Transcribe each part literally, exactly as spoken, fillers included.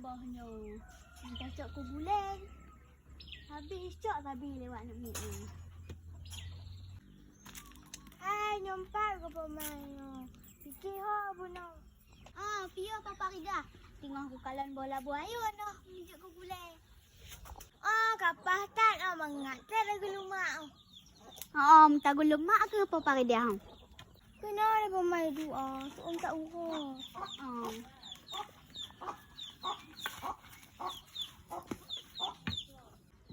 Poh nyoe, cocok keu gulai. Habéh cok sabe lewat aneuk miet nyoe. Hai, nyoe pat keu peumain nyoe. Pike ho bunoe. Ah, piôh Papa Rida. Teungoh kukalon boh labu ayôn noh, meujeuet keu gulai. Oh, kapah that, oh, mangat that lagu lumak, oh. Oh, meuta geulemak keu Papa Rida. Keunoe lé peumain dua, tu'um tak uroe. Oh.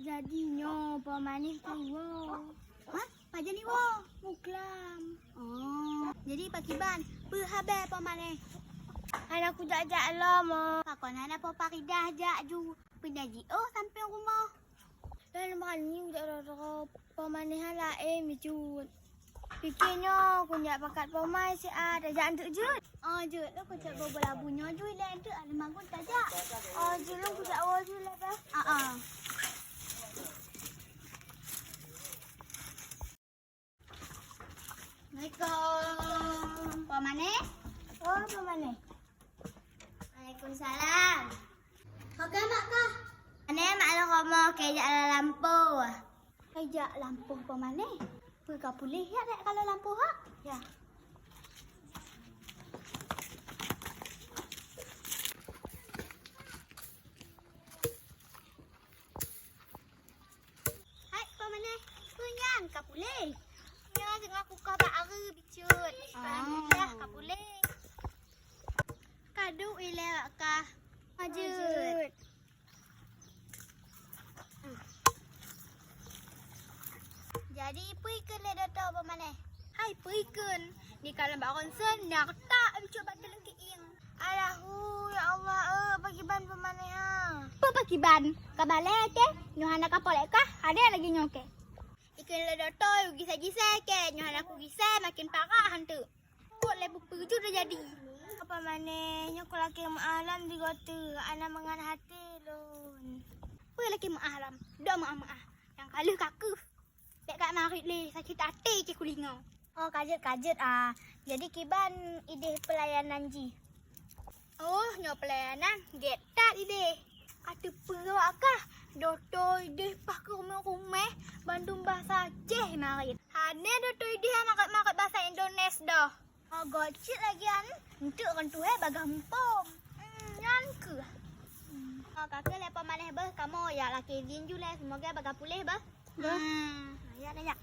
Jadi nyoe peumanéh ka iwoe. Hah? Pajan iwoe? Muklam. Oh, jadi pakiban? Peue haba peumanéh? Hana kujak-jak lom, oh. Pakon hana Papa Rida jak ju? Peue na jiôh sampoe rumoh? Lôn meuani ujak rot-rot peumanéh laén bacut. Pike nyoe, kujak pakat peumanéh siat, tajak eunteuk jeuet. Oh, jeuet. Lôn kujak boh labu nyoe ju ilée eunteuk, aleumagun tajak. Oh, jeuet, lôn kujak woe ju lé bah. Ah, ah. Assalamualaikum. Peumanéh? Oh, peumanéh. Waalaikumsalam. Oke, Mak, kah? Aneuk mak lôn rumoh keu jak lam lampôh. Keu jak lampôh peumanéh? Peue ka puléh jak dek kalau lampôh hak? Ya. Hai, peumanéh, peue nyan ka puléh? Nyoe teungoh kukoh bak areueng bacut. Ah. Alhamdulillah, ka puléh. Ka duek ilée wak kah. Jeuet. Jadi, peue ikheun lé doto peumanéh? Hai, peue ikheun? Di kalon bak ronsen, na retak bacut bak teuleueng keuieng. Alahu, ya Allah, eh, pakiban peumanéh ha? Peue pakiban? Ka balée keu? Nyoe hana ka polek kah? Hana lagée nyoe keu? Ikheun lé doto, gisa-gisa keu? Nyoe hana kugisa, makin parah eunteuk. Kok lé peue-peue ju teujadi? Peumanéh, nyoe kulakée meu'ah lom di goteuk, hana mangat até lôn. Peue lakée meu'ah lom? Dok meu'ah-meu'ah. Nyang ka lheueh ka keuh. Bék ka marit lé, sakét até cit kulingoe. Oh, ka jeuet, ka jeuet, ah. Jadi kiban idéh peulayanan jih? Oh, nyoe peulayanan gét that idéh. Ka teupeue awak kah? Doto idéh paih keu ruméh-ruméh, bandum basa Aceh marit. Hana doto idéh marit-marit basa Indonesia doh. Oh, gét cit lagée nyan, eunteuk ureuëng tuha bagah muphom. Hmm, nyan keuh. Hmm. Oh, ka keuh lé peumanéh beuh kamoe, jak lakée idin ju lé, seumoga bagah puléh beuh. Beuh. Hmm, jak, jak.